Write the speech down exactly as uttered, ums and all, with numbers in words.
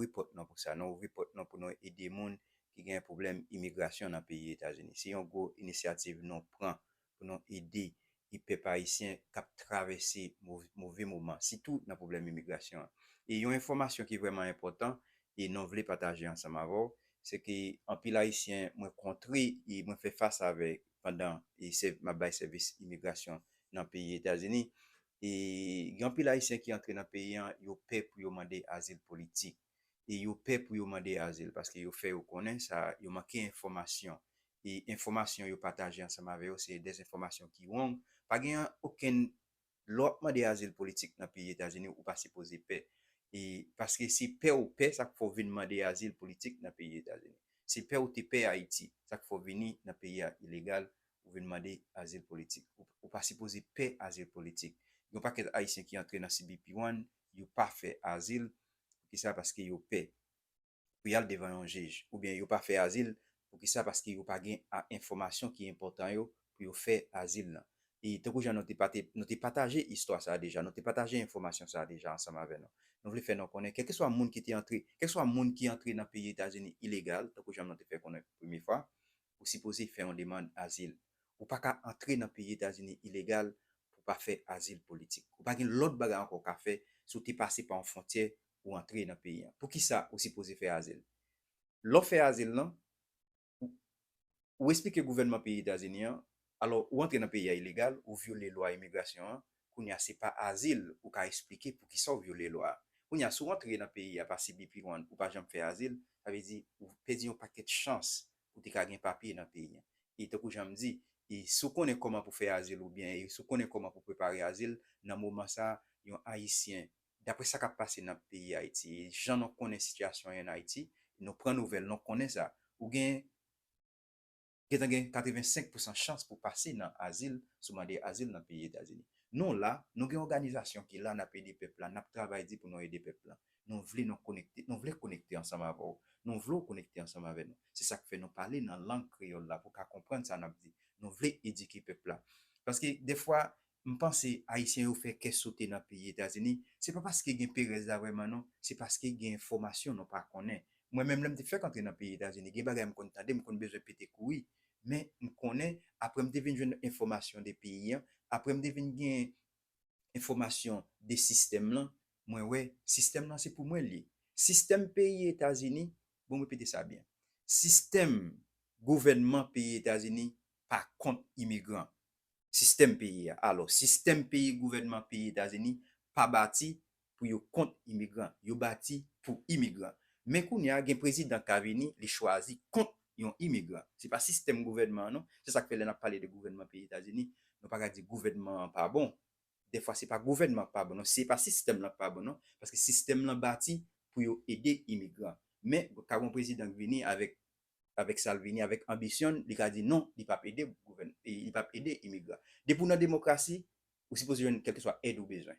ouvri pòt nou pou sa. Nou ouvri pòt nou pou nou ede moun ki gen pwoblèm imigrasyon nan peyi Etazini. Se yon gwo inisyativ nou pran pou nou ede e pèp ayisyen k ap travèse mov- move moman, sitou nan pwoblèm imigrasyon an. E yon enfòmasyon ki vrèman enpòtan e nou vle pataje ansanm avè w, se ke anpil ayisyen mwen kontre e mwen fè fas avèk pandan e sèv- m ap bay sèvis imigrasyon nan peyi Etazini. E gen anpil ayisyen ki antre nan peyi an, yo pè pou yo mande azil politik. E yo pè pou yo mande azil paske yo fè yo konnen sa, yo manke enfòmasyon. E enfòmasyon yo pataje ansanm avè yo, se dezenfòmasyon ki wrong. Pa gen okenn lè w ap mande azil politik nan peyi Etazini, ou pa sipoze pè. E paske se pè ou pè, sa k fè w vin mande azil politik nan peyi Etazini. Se pè ou te pè Ayiti, sa k fè w vini nan peyi a ilegal, ou vin mande azil politik. Ou, ou pa sipoze pè azil politik. Gen yon pakèt Ayisyen ki antre nan C B P One, yo pa fè azil. Poukisa? Paske yo pè pou y al devan yon jij, oubyen yo pa fè azil. Poukisa? Paske yo pa gen a- enfòmasyon ki enpòtan yo pou yo fè azil lan. E tankou jan nou te pate- nou te pataje istwa sa a deja, nou te pataje enfòmasyon sa a deja ansanm avè nou. Nou vle fè nou konnen, kèlkeswa moun ki te antre, kèlkeswa moun ki antre nan peyi Etazini ilegal, tankou jan nou te fè konnen premye fwa, ou sipoze fè yon demann azil. Ou pa ka antre nan peyi Etazini ilegal pou pa fè azil politik. Ou pa gen lòt bagay ankò w ka fè si w te pase pa yon fwontyè ou antre nan peyi an. Poukisa ou sipoze fè azil? Lè w fè azil lan, ou, ou esplike gouvènman peyi Etazini an, alò, ou antre nan peyi a ilegal, ou vyole lwa imigrasyon an, kounye a se pa azil ou ka esplike poukisa w vyole lwa a. Kounye a, si w antre nan peyi a pa C B P One, ou pa janm fè azil, sa vle di ou pèdi yon pakèt chans pou te ka gen papye nan peyi an. E tankou jan m di, e si w konnen kòman pou fè azil oubyen e si w konnen kòman pou prepare azil, nan moman sa a, yon Ayisyen, daprè sa k ap pase nan peyi Ayiti, e jan nou konnen sitiyasyon an ann Ayiti, nou pran nouvèl, nou konnen sa. Ou gen gentan gen katrevensenk pousan chans pou pase nan azil, si w mande azil nan peyi Etazini. Nou la, nou gen òganizasyon ki la, n ap ede pèp la, n ap travay di pou nou ede pèp la. Nou vle nou konekte, nou vle konekte ansanm avè w. Nou vle w konekte ansanm avè nou. Se sa k fè nou pale nan lang kreyòl la pou w ka konprann sa n ap di. Nou vle edike pèp la. Paske defwa, m panse Ayisyen yo fè kè sote nan peyi Etazini, se pa paske gen perèz la vrèman non, se paske gen enfòmasyon nou pa konnen. Mwen menm, lè m te fèk antre nan peyi Etazini, gen bagay m konn tande, m konn bezwen pete kouri. Men m konnen, apre m te vin jwenn enfòmasyon de peyi an, apre m te vin gen enfòmasyon de sistèm lan, mwen wè sistèm lan se pou mwen l ye. Sistèm peyi Etazini, bon, m repete sa byen. Sistèm gouvènman peyi Etazini pa kont imigran. Sistèm peyi a. Alò, sistèm peyi, gouvènman peyi Etazini pa bati pou yo kont imigran. Yo bati pou imigran. Men kounye a, gen prezidan k ka vini, li chwazi kont yon imigran. Se pa sistèm gouvènman an non. Se sa k fè lè n ap pale de gouvènman peyi Etazini, nou pa ka di gouvènman an pa bon. Defwa, se pa gouvènman k pa bon non, se pa sistèm lan k pa bon non. Paske sistèm lan bati pou yo ede imigran. Men, ka gen yon prezidan k vini avèk, avèk sa l vini, avèk anbisyon l, li ka di non, li p ap ede gouvèn-, li p ap ede imigran. Depi w nan demokrasi, ou sipoze jwenn kèlkeswa èd ou bezwen.